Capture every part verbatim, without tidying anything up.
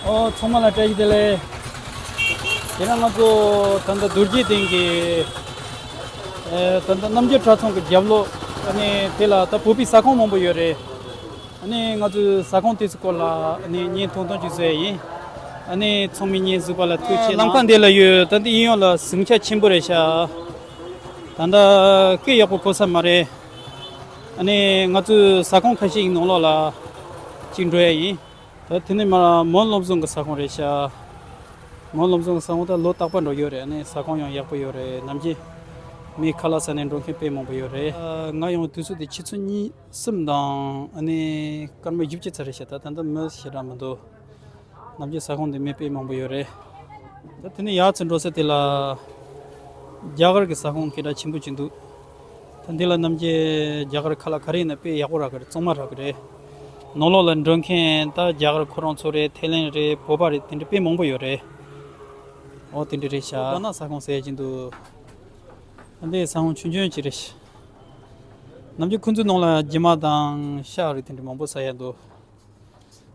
ཨོ། ཚང་མ་ལ་བཀྲ་ཤིས་བདེ་ལེགས། དེ་རིང་ང་ཚོ་ད་ལྟ་རྡོ་རྗེ་གདན་གྱི་ཨེ་ད་ལྟ་རྣམ་རྒྱལ་གྲྭ་ཚང་གི་རྒྱབ་ལོགས། ཨ་ནི་དེ་ལ་ད་བོད་པའི་ཟ་ཁང་མང་པོ་ཡོད་རེད། ཨ་ནི་ང་ཚོའི་ཟ་ཁང་དེ་ཚོའི་སྐོར་ལ་ཨ་ནི་བརྙན་ཐུང་ཐུང་ཅིག་བཟོས་ཡིན། ཨ་ནི་ཚང་མས་བརྙན་གཟིགས་པ་ལ་ཐུགས་རྗེ་ཆེ་གནང་། ལམ་ཁ་འདི་ལ་ཡོད། ད་འདི་གཡས་གཡོན་ལ་ཟིང་ཆ་ཆེན་པོ་རེད་ཤག་ད་ལྟ་དཔེ་ཡག་པོ་གོ་ས་མ་རེད། ཨ་ནི་ང་ཚོའི་ཟ་ཁང་ཁ་ཤས་ཀྱི་ནང་ལོགས་ལ་ཅིག་འགྲོ་ཡ་ཡིན། ད་དེ་ནས་མར་མོན་སློབ་ཟུང་གི་ཟ་ཁང་རེད་ཤག་མོན་སློབ་ཟུང་གི་ཟ་ཁང་ད་ལོ་རྟག་པར་འགྲོ་ཡོད་རེད། ཨ་ནི་ཟ་ཁང་ཡང་ཡག་པོ་ཡོད་རེད། ནམ་རྒྱུན་མི་ཁ་ལག་ཟ་ནས་འགྲོ་མཁན་དཔེ་མང་པོ་ཡོད་རེད། ཨ། ང་ཡོང་དུས་ཚོད་དེ་ཆུ་ཚོད་གཉིས་གསུམ་དང་ཨ་ནི་སྐར་མ་བཞི་བཅུ་ཙམ་རེད་ཤག་ད་ད་ལྟ་མི་ཞེ་དྲག་མི་འདུག་ནམ་རྒྱུན་ཟ་ཁང་འདི་མི་དཔེ་མང་པོ་ཡོད་རེད། ད་དེ་ནས་ཡར་ཚུར་འགྲོ་ས་དེ་ལ་རྒྱ་གར་གྱི་ཟ་ཁང་སྐད་གྲགས་ཆེན་པོ་ཅིག་འདུག་ད་འདི་ལ་ནམ་རྒྱུན་རྒྱ་གར་ཁ་ལག་ག་རེ་ཡིན་ན་དཔེ་ཡག་པོ་རག་གི་རེད། གཙང་མ་རག་གི་རེད། ནང་ལོགས་ལ་འགྲོ་མཁན་ད་རྒྱ་གར་ཁོ་རང་ཚོ་རེད། ཐའི་ལན་རེད། བོད་པ་རེད། དེ་འདྲ་དཔེ་མང་པོ་ཡོད་རེད། ཨོ། དེ་འདྲ་རེད་ཤག་སྦྲ་ནག་ཟ་ཁང་ཟེར་གྱིན་འདུག་ད་འདི་ཟ་ཁང་ཆུང་ཆུང་ཅིག་རེད་ཤག་ནམ་རྒྱུན་ཁོ་ཚོའི་ནང་ལ་རྒྱུ་མ་དང་ཤ་རིགས་དེ་འདྲ་མང་པོ་ཟ་ཡ་འདུག་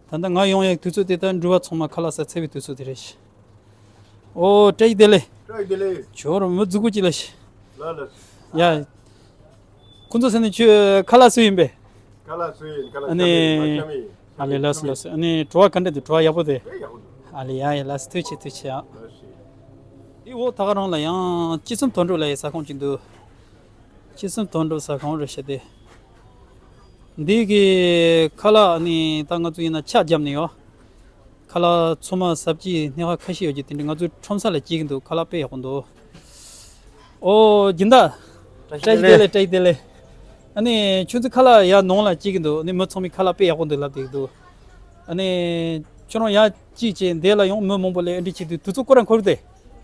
ད་ལྟ་ང་ཡོང་ཡག་དུས་ཚོད་དེ་ད་འགྲུལ་པ་ཚང་མ་ཁ་ལག་ཟ་ཚར་བའི་དུས་ཚོད་དེ་རེད། ཨོ། བཀྲ་ཤིས་བདེ་ལེགས། བཀྲ་ཤིས་བདེ་ལེགས། ཁྱོད་རང་མི་རྫིག་པོ་ཅིག་ལ་ཤི། ལ་ལ། ཡ། ཁོང་ཚོ་ཟེར་ནས་ཁྱོད་ཁ་ལག་སུ་ཡིན་པས། ཁ་ལག་སུ་ཡིན། ཁ་ལག་ཨ་ནི། ཤ་མི་ཡིན། ཨ་ལེ། ལགས་སོ་ལགས་སོ། ཨ་ནི་བྲོ་བ་ག་འདྲ་འདུག་བྲོ་བ་ཡག་པོ་དེ། དཔེ་ཡག་པོ་འདུག་ཨ་ལེ། ཡ་ཡ། ལགས་སོ། ཐུགས་རྗེ་ཆེ། ཐུགས་རྗེ་ཆེ་ཨ། ལགས་སོ། འདི་འོ་ད་ག་རང་ལ་ཡང་ཅི་སུམ་དོན་གྲུབ་ལབ་ཡའི་ཟ་ཁང་ཅིག་འདུག་ཅི་སུམ་དོན་གྲུབ་ཟ་ཁང་རེད་ཤག་དེ། འདི་གི་ཁ་ལག་ནི་ད་ང་ཚོ་ཡིན་ན་ཆ་བརྒྱབ་ནས་ཡོད། ཁ་ལག་ཚོད་མ་ཟབ་ཅིག་སྣེ་ཁ་ཁ་ཤས་ཡོད་ཀྱི་དེ་འདྲ་ང་ཚོའི་ཁྲོམ་ས་ལ་སྐྱེལ་གྱི་འདུག་ཁ་ལག་དཔེ་ཡག་པོ་འདུག་ཨོ། སྦྱིན་བདག་བཀྲ་ཤིས་བདེ་ལེགས། བཀྲ་ཤིས་བདེ་ལེགས། ཨ་ནི་ཁྱོད་ཚོ་ཁ་ལག་ཡར་ནང་ལ་སྐྱེལ་གྱི་འདུག་ཨ་ནི་མི་ཚང་མས་ཁ་ལག་དཔེ་ཡག་པོ་འདུག་ལབ་བསྡད་ཀྱི་འདུག་ཨ་ནི་ཁྱོད་རང་ཡར་སྐྱེལ་བྱས་འདི་ལ་ཡང་མི་མང་པོ་ལ་འདི་བྱེད་དུས་དུས་ཚོད་སྐོར་ར་འཁོར་དེ།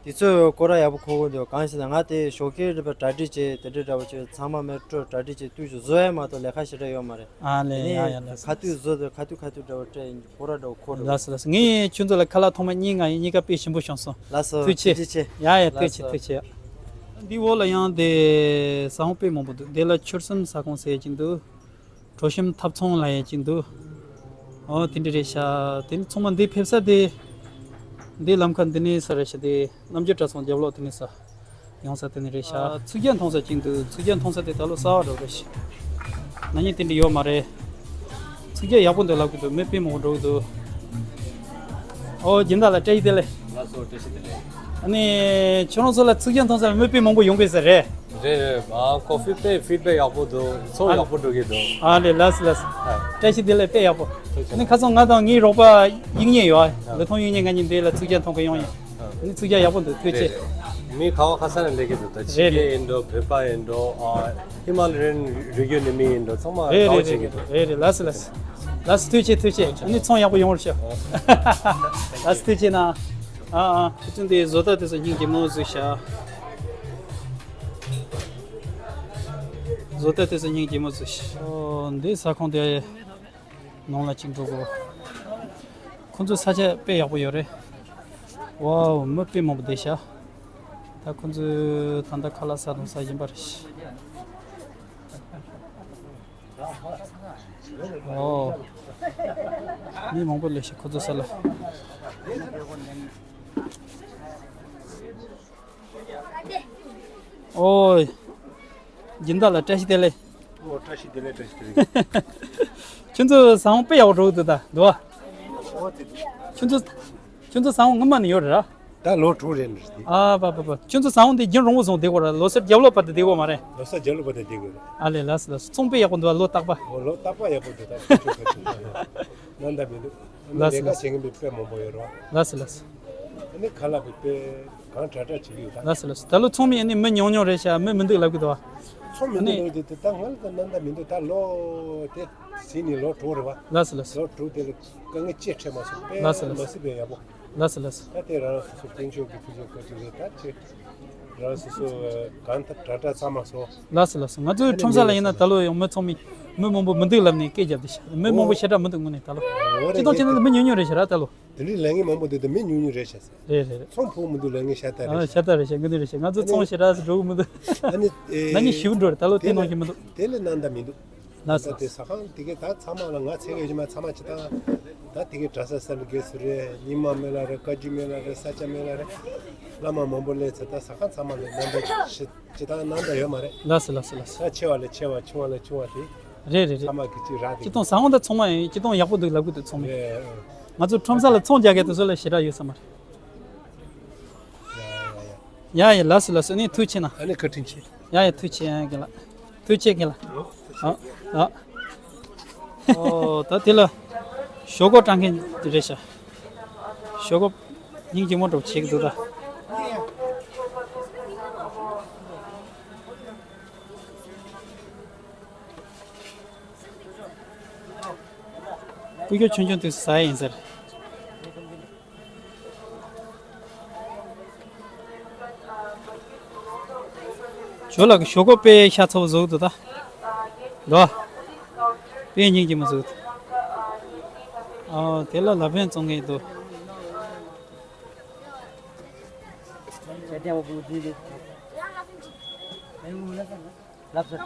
དུས་ཚོད་སྐོར་ར་ཡག་པོ་འཁོར་གྱི་འདུག་གང་ཞེ་ན་ང་དེ་ཞོགས་ཀས་རེད་པ། གྲ་སྒྲིག་བྱས་དེ་འདྲ་འདྲ་བོ་བྱས། ཚང་མ་མེ་ཏྲོ་གྲ་སྒྲིག་བྱས་དུས་སུ་བཟོ་ཡ་མ་གཏོགས་ལས་ཀ་ཞེ་དྲག་ཡོད་མ་རེད། ཨ་ལེ། དེ་ཡ་ཡ། ནས་ལགས་སོ། ཁ་ཐུག་བཟོ་དུས་ཁ་ཐུག་ཁ་ཐུག་འདྲ་བོ་སྤྲད། ཡིན་སྐོར་ར་འདྲ་བོ་འཁོར་འགྲོ། ལགས་སོ་ལགས་སོ། ངས་ཁྱོད་ཚོ་ལ་ཁ་ལག་ཐོག་མ་གཉིས་ང་ཡིན། གཉིས་ཀ་དཔེ་ཞིམ་པོ་བྱུང་སོང་། ལགས་སོ། ཐུགས་རྗེ་ཆེ། ཐུགས་རྗེ་ཆེ། ཡ་ཡ། ཐུགས་རྗེ་ཆེ། ཐུགས་རྗེ་ཆེ། འདི་འོག་ལ་ཡང་དེ་ཟ་ཁང་དཔེ་མང་པོ་འདུག་དེ་ལ་ཆུར་གསུམ་ཟ་ཁང་ཟེར་གྱིན་འདུག་གྲོ་ཞིམ་ཐབ་ཚང་ལབ་ཡ་ཅིག་འདུག་ཨོ། དེ་འདྲ་རེད་ཤག་དེ་ནི་ཚང་མ་འདི་ཕེབས་ས་དེ། འདི་ལམ་ཁ་འདི་ནས་ས་རེད་ཤག་དེ་རྣམ་རྒྱལ་གྲྭ་ཚང་རྒྱབ་ལོགས་དེ་ནས་ས། ཡོང་ས་དེ་ནས་རེད་ཤག་ཚིག་ཇ་འཐུང་ས་ཅིག་འདུག་ཚིག་ཇ་འཐུང་ས་དེ་ད་ལོ་གསར་པ་འདྲ་རེད་ཤག་ན་ནིང་དེ་འདྲ་ཡོད་མ་རེད། ཚིག་ཇ་ཡག་པོ་འདུག་ལབ་གི་འདུག་མི་དཔེ་མང་པོ་འགྲོ་གི་འདུག་ཨོ། སྦྱིན་བདག་ལགས་བཀྲ་ཤིས་བདེ་ལེགས། ལགས་སོ། བཀྲ་ཤིས་བདེ་ལེགས། ཨ་ནི་ཁྱོད་རང་ཚོ་ལ་ཚིག་ཇ་འཐུང་ས་ལ་མི་དཔེ་མང་པོ་ཡོང་གི་ས་རེད། རེད་རེད། ཨ། ཀོ་ཧྥི་དཔེ་ཕིཌ་བེག་ཡག་པོ་འདུག་ཚོང་ཡག་པོ་འགྲོ་གི་འདུག་ཨ་ལེ། ལགས་སོ་ལགས་སོ། ཨ། བཀྲ་ཤིས་བདེ་ལེགས། དཔེ་ཡག་པོ། ཐུགས་རྗེ་ཆེ། ཨ་ནི་ཁ་སང་ང་དང་ངའི་རོགས་པ་དབྱིག་གཉེན་ཡོད། ཨ། ལི་ཐང་དབྱིག་གཉེན། ང་གཉིས་འདི་ལ་ཚིག་ཇ་འཐུང་གི་ཡོང་ཡིན། ཨ། ཨ་ནི་ཚིག་ཇ་ཡག་པོ་འདུག་ཐུགས་རྗེ་ཆེ། རེད་རེད། མི་ག་བ་ག་ས་ནས་སླེབས་ཀྱི་འདུག་ད་ཕྱི་རྒྱལ་ཡིན་འགྲོ། བོད་པ་ཡིན་འགྲོ། ཨ། ཧི་མ་ལ་ཡན་རི་རྒྱུད་ནས་མི་ཡིན་འགྲོ། ཚང་མ་རེད་རེད་ག་བ་རེད་བྱེད་ཀྱི་རེད། འདུག་རེད་རེད། ལགས་སོ་ལགས་སོ། ལགས་སོ། ཐུགས་རྗེ་ཆེ། ཐུགས་རྗེ་ཆེ། ཨ་ནི་ཚོང་ཡག་པོ་ཡོང་བར་ཤོག་ལགས་སོ། ཐུགས་རྗེ་ཆེ་གནང་། ཨ་ཨ། ཁྱེད་ཚོ་འདི་བཟོ་ལྟ་དེ་ཚོ་སྙིང་རྗེ་མོ་བཟོས་ཤག་བཟོ་ལྟ་དེ་ཚོ་སྙིང་རྗེ་མོ་བཟོས་ཤག་ཨོ། འདི་ཟ་ཁང་དེ་ནང་ལ་ཅིག་འགྲོ་དགོས། ཁོང་ཚོ་ས་ཆ་དཔེ་ཡག་པོ་ཡོད་རེད། ཝའོ། མི་དཔེ་མང་པོ་བསྡད་ཤག་ད་ཁོང་ཚོས་ད་ལྟ་ཁ་ལག་ཟ་དང་ཟ་བཞིན་པ་རེད། ཨོ། མི་མང་པོ་སླེབས་ཤག་ཁོ་ཚོ་ས་ལ། ཨོ། སྦྱིན་བདག་ལགས་བཀྲ་ཤིས་བདེ་ལེགས། ཨོ། བཀྲ་ཤིས་བདེ་ལེགས། བཀྲ་ཤིས་བདེ་ལེགས། ཁྱོད་ཚོ་ཟ་ཁང་དཔེ་ཡག་པོ་འགྲོ་གི་འདུག་ད་འདུག་བ། ཨོ། དེ་འདུག་ཁྱོད་ཚོ། ཁྱོད་ཚོ་ཟ་ཁང་སྔོན་མ་ནས་ཡོད་རེད་ར། ད་ལོ་དྲུག་རེད་འདི། ཨ་པ་པ་པ། ཁྱོད་ཚོ་ཟ་ཁང་དེ་རྒྱུན་རིང་པོ་སོང་བསྡད་དགོས་ར། ལོ་སར་རྒྱབ་ལོགས་བར་དུ་བསྡད་དགོས་མ་རེད། ལོ་སར་རྒྱབ་ལོགས་བར་དུ་བསྡད་དགོས་རེད། ཨ་ལེ། ལགས་སོ་ལགས་སོ། ཚོང་དཔེ་ཡག་པོ་འདུག་བ། ལོ་རྟག་པ། ཨོ། ལོ་རྟག་པ་ཡག་པོ་འདུག་ད་ཁྱོད་ཁྱོད་ཁྱོད་ཁྱོད། ནང་ད་མི་འདུག་ཨ་ནི་ལས་ཀ་བྱེད་མཁན་པའི་དཔེ་མང་པོ་ཡོད་རེད་བ། ལགས་སོ་ལགས་སོ། ཨ་ནི་ཁ་ལག་པའི་དཔེ་གང་དྲག་དྲག་བྱེད་ཀྱི་ཡོད་ད། ལགས་སོ་ལགས་སོ། ད་ལོ་ཚང་མས་ཨ་ནི་མི་ཉུང་ཉུང་རེད་ཤག་མི་མི་འདུག་ལབ་ཀྱི་འདུག་བ། ཚོང་མི་འདུག་ཨ་ནི་ལབ་ཀྱི་འདུག་ད་ང་ལ་ད་ནང་ད་མི་འདུག་ད་ལོ་དེ་ཟིན་ནས་ལོ་དྲུག་རེད་བ། ལགས་སོ་ལགས་སོ། ལོ་དྲུག་དེ་ལ་དཀའ་ངལ་ཅི་འཕྲད་མ་སོང་། དཔེ་ལགས་སོ་ལགས་སོ། མ་སྲིད་པའི་ཡག་པོ། ལགས་སོ་ལགས་སོ། ད་དེ་རང་སོ་སོ་དཔལ་འབྱོར་གྱི་ཕུན་སུམ་ཚོགས་ཀྱི་རེད། ད་ཅི་རང་སོ་སོ་གང་ཐབས་དྲག་དྲག་བསམ་མ་སོང་། ལགས་སོ་ལགས་སོ། ང་ཚོའི་ཁྲོམ་ས་ལ་ཡིན་ན་ད་ལོ་ཡང་མི་ཚང་མས་མི་མང་པོ་མི་འདུག་ལབ་ནས་སྐད་རྒྱབ་བསྡད་ཤག་མི་མང་པོ་ཞེ་དྲག་མི་འདུག་དངོས་གནས་ད་ལོ། ཨོ་རེད། སྤྱིར་བཏང་བྱས་ན་མི་ཉུང་ཉུང་རེད་ཤག་ར་ད་ལོ། དེ་འདྲའི་ལས་ངན་མང་པོ་འདུག་ད་མི་ཉུང་ཉུང་རེད་ཤག་ཟེར། རེད་རེད་རེད། ཚོང་ཕོག་མི་འདུག་ལས་ངན་ཤ་སྟག་རེད་ཤག་ཨ་ཤ་སྟག་རེད་ཤག་དངོས་གནས་རེད་ཤག་ང་ཚོ་ཚོང་ཞེ་དྲག་འགྲོ་གི་མི་འདུག་ཨ་ནི་ཨེ། ན་ནིང་ཞེ་པོ་འགྲོ་རེད། ད་ལོ་དེ་ནང་བཞིན་མི་འདུག་ལགས་སོ། ད་དེ་ཟ་ཁང་དེ་གའི་ད་ཚང་མ་ལ་ང་ཚེ་གའི་རྗེས་མ་ཚང་མ་ཅི་ད། ད་དེ་གའི་གྲྭ་ས་ས་ལ་རྒས་སུ་རེད། ཉི་མ་མེད་ལ་རེད། བཀའ་བརྒྱུད་མེད་ལ་རེད། ས་ཆ་མེད་ལ་རེད། བླ་མ་མང་པོ་སླེབས་ཚེ་ད་ཟ་ཁང་ཚང་མ་ལ་ནང་ད་ཞི་ཇི་ལྟར་ནང་ད་ཡོད་མ་རེད། ལགས་སོ་ལགས་སོ་ལགས་སོ། ད་ཆེ་བ་ལས་ཆེ་བ་ཆུང་བ་ལས་ཆུང་བ་དེ། རེད་རེད་རེད། ཚང་མ་གི་ཅིག་རག་དེ། སྤྱིར་བཏང་ཟ་འོང་ད་ཚང་མ་ཡིན། སྤྱིར་བཏང་ཡག་པོ་འདུག་ལབ་གི་འདུག་ཚང་མས། རེད། ང་ཚོ་ཁྲོམ་ས་ལ་ཚོང་རྒྱག་མཁན་དེ་ཚོ་ལ་ཞེ་དྲག་ཡོད་ས་མ་རེད། ཡ་ཡ་ཡ། ཡ་ཡ་ལགས་སོ་ལགས་སོ། ཨ་ནི་ཐུགས་རྗེ་ཆེ་གནང་། ཨ་ནི་བཀའ་དྲིན་ཆེ། ཡ་ཡ་ཐུགས་རྗེ་ཆེ་ཡ་རྒན་ལགས། ཐུགས་རྗེ་ཆེ་རྒན་ལགས། ཨ་ཨ། ཨོ་ད་དེ་ལ་ཞོག་ཁོག་སྐྲངས་མཁན་དེ་རེད་ཤག་ཞོག་ཁོག་སྙིང་རྗེ་མོ་འདྲ་པོ་བྱེད་ཀྱི་འདུག་ད། སྐུ་ཞབས་ཆུང་ཆུང་དུས་སུ་ཟ་ཡ་ཡིན་ཟེར། ཇོ་ལགས་ཀྱི་ཞོག་ཁོག་དཔེ་ཤ་ཚ་པོ་བཟོ་གི་འདུག་ད། འགྲོ། དཔེ་སྙིང་རྗེ་མོ་བཟོ་གི་འདུག་ཨོ་དེ་ལ་ལ་ཕན་བཙོང་གི་འདུག་ལབ་ས།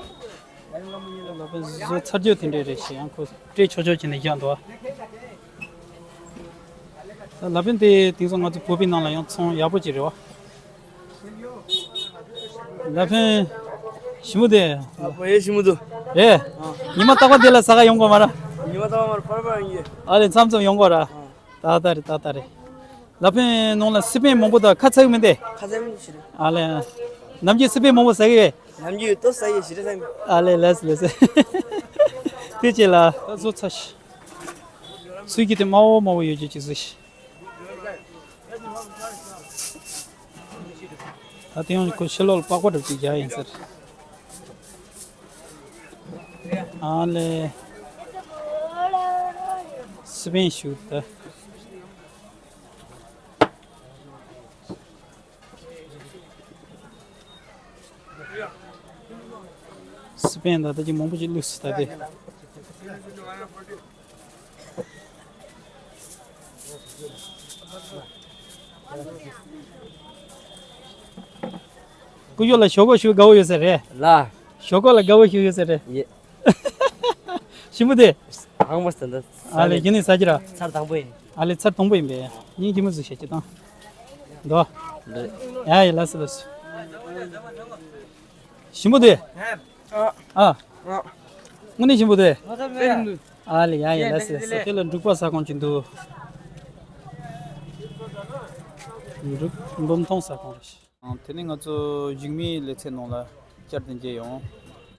ལ་ཕན་བཟོ་ཚར་རྒྱུ་དེ་འདྲས་རེད་ཞེས་ཡང་ཁོ་སྤྲད་ཆོག་ཆོག་བྱས་ནས་བཞག་འདུག་ད་ལ་ཕན་དེ་དེང་སང་ང་ཚོ་བོད་པའི་ནང་ལ་ཡང་ཚོང་ཡག་པོ་ཅིག་རེད་བ། ལ་ཕན་ཞི་མོ་དེ། ཨ་ཕ་ཡེ་ཞི་མོ་དུ། རེད། ཉི་མ་རྟག་པར་དེ་ལ་ཟ་ག་ཡོང་དགོས་མ་ར། ཉི་མ་རྟག་པར་པར་པར་ཡིན་གྱི། ཨ་ལེ་མཚམས་མཚམས་ཡོང་དགོས་ར། ད་ལྟ་རེད་ད་ལྟ་རེད། ལ་ཕན་ནང་ལ་སི་པན་མང་པོ་དང་ཁ་ཚ་གི་མིན་ཏེ། ཁ་ཚ་གི་མིན་ཞིག་རེད། ཨ་ལེ། ནམ་རྒྱུན་སི་པན་མང་པོ་ཟ་གི་ཡོད། ནམ་རྒྱུན་ཏོ་ཟ་ཡི་ཞིག་རེད་ཟ་གི། ཨ་ལེ་ལགས་སོ་ལགས་སོ། ཐུགས་རྗེ་ཆེ་ལ། ད་བཟོ་ཚར་ཤི། ཚུལ་གྱི་དེ་དམར་པོ་དམར་པོ་ཡོད་རྒྱུ་ཅིག་བཟོས་ཤི། ད་དེ་ཡང་ཁོ་ཕྱི་ལོགས་ལ་པགས་པ་འདྲ་ཅིག་རྒྱག་ཡིན་ཟེར། ཨ་ལེ། སི་པན་ཞུ་ད། སི་པན་ད་ལྟ་ཅིག་མང་པོ་ཅིག་བླུགས་སོང་ད་དེ། སྐུ་ཞབས་ལ་ཞོག་ཁོག་ཞུ་དགའ་བོ་ཡོད་ས་རེད། ལ། ཞོག་ཁོག་ལ་དགའ་བོ་ཞུ་ཡོད་ས་རེད། ཡེ། ཞིམ་པོ་དེ། ཧང་མ་སྟན་ད། ཨ་ལེ་ཡིན་ནི་ཟ་གི་ར། ཚར་དང་པོ་ཡིན། ཨ་ལེ་ཚར་དང་པོ་ཡིན་པས། སྙིང་རྗེ་མོ་ཟིག་བྱས་ཅི་དང་། འདོ། ཡ་ཡ་ལགས་སོ་ལགས་སོ། ཞིམ་པོ་དེ། ཨ། དངོས་གནས་ཞིམ་པོ་དེ། ཨ་ལེ་ཡ་ཡ་ལགས་སོ་ལགས་སོ། དེ་ལ་འབྲུག་པ་ཟ་ཁང་ཅིག་འདུག་འབྲུག་འབུམ་ཐང་ཟ་ཁང་རེད། དེ་ནས་ང་ཚོ་གཞུག་མའི་ལེ་ཚན་ནང་ལ་བསྐྱར་དུ་མཇལ་ཡོང་།